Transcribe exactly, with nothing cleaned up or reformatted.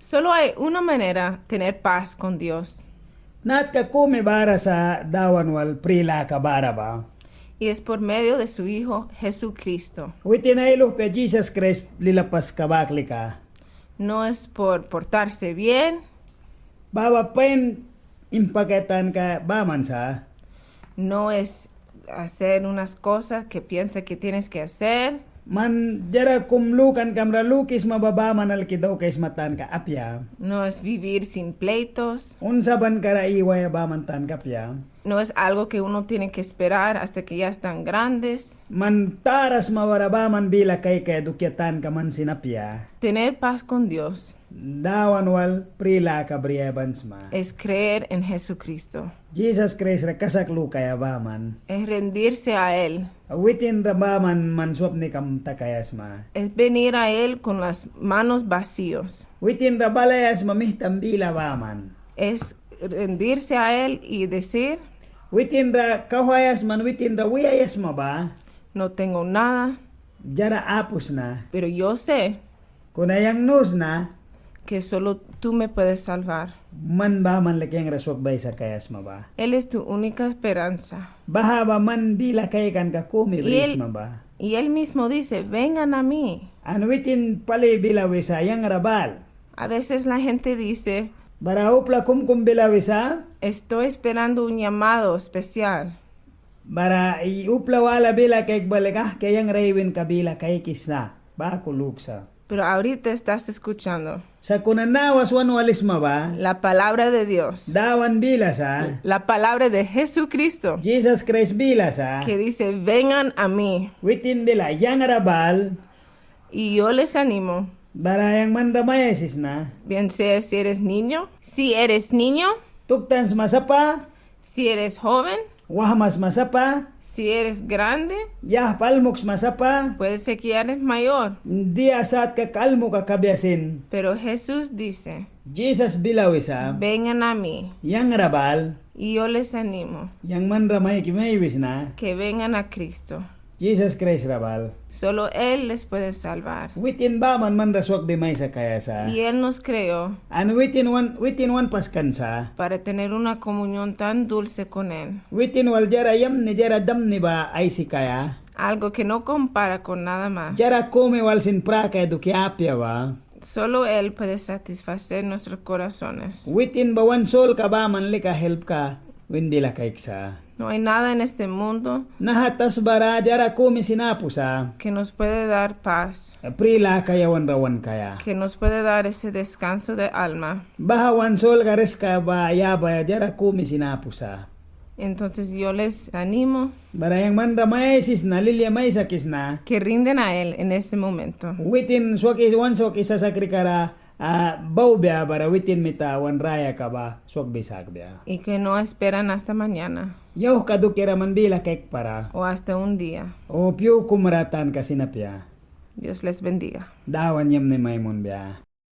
Solo hay una manera tener paz con Dios. Natka kumi bara sa Dawan wal pri laka bara ba. Y es por medio de su Hijo Jesucristo. Witin ai luhpia Jisas Kraist lilapaska bak lika. No es por portarse bien. Baha ba pain impakaia tanka baman sa. No es hacer unas cosas que piensa que tienes que hacer. Man diara kum lukankam ra lukisma ba baman alki daukaisma tanka apia. No es vivir sin pleitos. Unsabanka ra iwaia baman tanka apia. No es algo que uno tiene que esperar hasta que ya están grandes. Man tara sma bara baman bila kaikaia dukia tanka man sin apia. Tener paz con Dios. Dawan wal pri laka briaia ban sma. Es creer en Jesucristo. Jisas Kraist ra kasak lukaia baman. Es rendirse a Él. Witin ra baman man swapnikam takaia sma. Es venir a Él con las manos vacíos. Witin ra balaia sma mihtam bila baman. Es rendirse a Él y decir, witin ra kauhwaia sma, witin ra wiaia sma ba. No tengo nada. Diara apu sna. Pero yo sé. Kuna yang nu sna. Que solo tú me puedes salvar. Man baman lika yang ra swakbi aisakaia sma ba. Él es tu única esperanza. Baha ba man bila kaikanka kumi brisma ba. Y él mismo dice, vengan a mí. An witin pali bila wisa, yang ra bal. A veces la gente dice, bara upla kum kum bila wisa, estoy esperando un llamado especial. Bara upla wala bila kaik ba lika ahkia yang ra iwinka bila kaikisa. Baku luksa. Pero ahorita estás escuchando. Sakuna nawas wan walisma ba. La palabra de Dios. Dawan bila sa. La palabra de Jesucristo. Jisas Kraist bila sa. Que dice, vengan a mí. Witin bila, yang ra bal. Y yo les animo. Bara yang man ra mai aisisna. Bien sea si eres niño, si eres niño. Tuktan sma sapa. Si eres joven. Wahma sma sapa. Si eres grande. Yahpa almuk sma sapa. Puede ser que ya eres mayor. Dia satka almuka kabia sin. Pero Jesús dice, Jisas bila wisa. Vengan a mí. Yang ra bal. Y yo les animo. Yang man ra maiki mai wisna. Que vengan a Cristo. Jisas Kraist ra bal. Solo Él les puede salvar. Witin baman man ra swakbi mai sakaia sa. Y Él nos creó. An witin wan, witin wan paskan sa. Para tener una comunión tan dulce con Él. Witin wal diara yamni, diara damni ba aisikaia. Algo que no compara con nada más. Diara kumi wal sin prakaia dukia apia ba. Solo Él puede satisfacer nuestros corazones. Witin ba wan solka baman lika helpka win bila kaiksa. No hay nada en este mundo. Naha tasba ra diara kumi sin apu sa. Que nos puede dar paz. Pri laka yawan ra wan kaia. Que nos puede dar ese descanso de alma. Baha wan solka riska ba yabaia diara kumi sin apu sa. Entonces yo les animo. Bara yang man ra mai aisisna, lilia mai sakisna. Que rinden a Él en este momento. Witin swaki, wan swaki sasakrika ra, ah, baubia bara witin mita wan rayaka ba swakbi sakbia. Y que no esperan hasta mañana. Yauhka dukiara man bila kaikpara. O hasta un día. O pyu kum ra tanka sin apia. Dios les bendiga. Dawan yamni mai munbia.